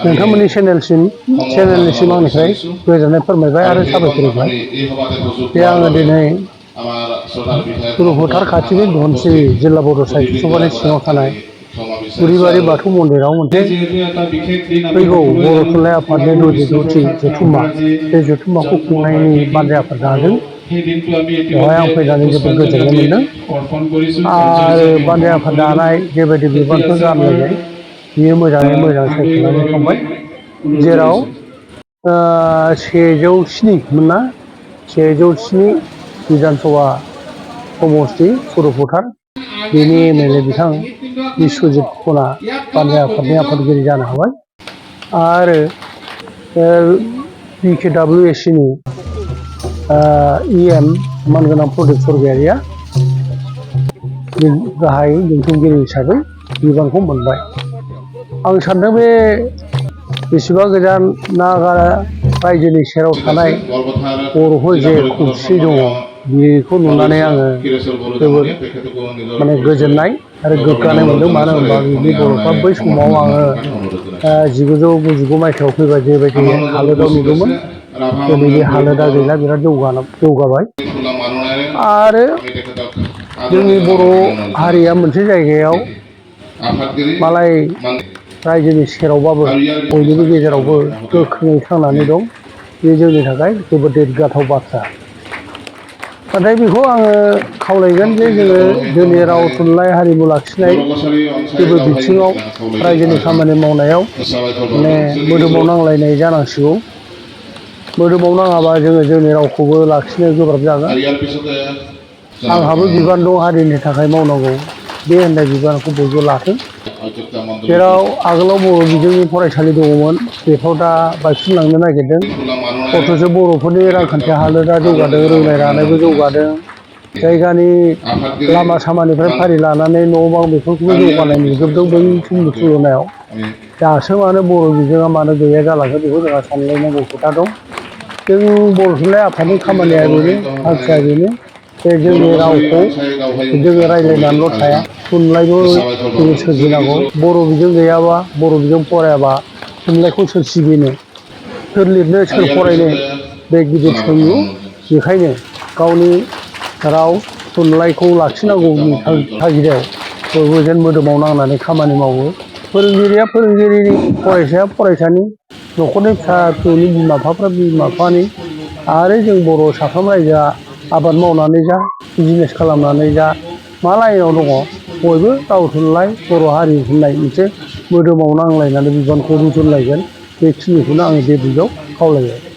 नोंथांमोननि चेनेलनिसिम आंनिफ्राय गोजोननाय फोरमायबाय आरो साबायखर होबाय जे आङो दिनै सुरफुथार खाथिनि धनसिरि जिल्ला बर' साहित्य सभानि सिङाव थानाय गुरिबारि बाथौ मन्दिराव मोनसे फैगौ बर' थुनलाइ आफादनि 66थि जथुम्मा बे जथुम्माखौ खुंनायनि बानजाय आफाद जादों। बेवहाय आं फैनानै जोबोद गोजोननाय मोनदों आरो बानजाय आफाद दानाय जेबायदि बिबानफोर रानलायनाय बियो मोजाङै मोजां सायख'नानै थांबाय जेराव 107 मोनना 107 विधान सभा समष्टि सुरफुथार बेनि एमएलए बिथां बिश्वजित खना बानजाय आफादनि आफादगिरि जानो हाबाय आरो बिकेडब्लिउएससिनि EM मानगोनां प्रदीप स्वरगयारिया गाहाय बेंथनगिरि हिसाबै बिबानखौ मोनबाय। आं सानदों बे बेसेबा गोजान नागा रायजोनि सेराव थानाय बर'फोर जे खौसेथि दङ बेखौ नुनानै आङो जोबोद माने गोजोननाय आरो गोग्गानाय मोनदों। मानो होनबा बिदि बर'फ्रा बै समाव आङो 1999 मायथाइयाव फैबा जेबायदि हालोदाव नुदोंमोन दिनैनि हालोदा गैला, बिराद जौगाबाय आरो जोंनि बर' हारिया मोनसे जायगायाव मालाय रायजोनि सेरावबाबो बयनिबो गेजेरावबो गोख्रोङै थांनानै दं। बे जोंनि थाखाय जोबोद देरगाथाव बाथ्रा। नाथाय बेखौ आङो खावलायगोन जे जोङो जोंनि राव थुनलाइ हारिमु लाखिनाय जेबो बिथिङाव रायजोनि खामानि मावनायाव माने मोदोमाव नांलायनाय जानांसिगौ। मोदोमाव नाङाबा जोङो जोंनि रावखौबो लाखिनो गोब्राब जागोन। आंहाबो बिबान दं हारिनि थाखाय मावनांगौ, बे होननाय बिबानखौ बयबो लाथों। जेराव आगोलाव बर' बिजोंनि फरायसालि दङमोन बेखौ दा बायफिनलांनो नागिरदों। अथ'स' बर'फोरनि रांखान्थि हालोदा जौगादों, रोंनाय रानायबो जौगादों। जायगानि लामा सामानिफ्राय फारि लानानै न' बां बेफोरखौबो जौगानाय नुजोबदों बै समनि तुलनायाव। दासो मानो बर' बिजोङा मानो गैया जालांखो बेखौ जोंहा सानलायनांगौ खोथा दं। जों बर' थुनलाइ आफादनि खामानिया बेनो, थांखिया बेनो जे जोंनि रावखौ जोङो रायज्लायनानैल' थाया, थुनलाइबो जोङो सोरजिनांगौ। बर' बिजों गैयाबा, बर' बिजों फरायाबा थुनलाइखौ सोर सिबिनो, सोर लिरनो, सोर फरायनो बे गिदिर सोंलु। बेखायनो गावनि राव थुनलाइखौ लाखिनांगौनि थागिदायाव बयबो जेन मोदोमाव नांनानै खामानि मावो। फोरोंगिरिया फोरोंगिरिनि, फरायसाया फरायसानि, न'खरनि फिसा फिसौनि बिमा बिफाफ्रा बिमा बिफानि आरो जों बर' साफ्रोम रायजोआ आबाद मावनानै जा, बिजनेस खालामनानै जा, मा लाइनाव दङ बयबो राव थुनलाइ बर' हारि होननाय मोनसे मोदोमाव नांलायनानै बिबानखौ रुजुनलायगोन। बेखिनिखौनो आङो बे बुब्लियाव खावलायबाय।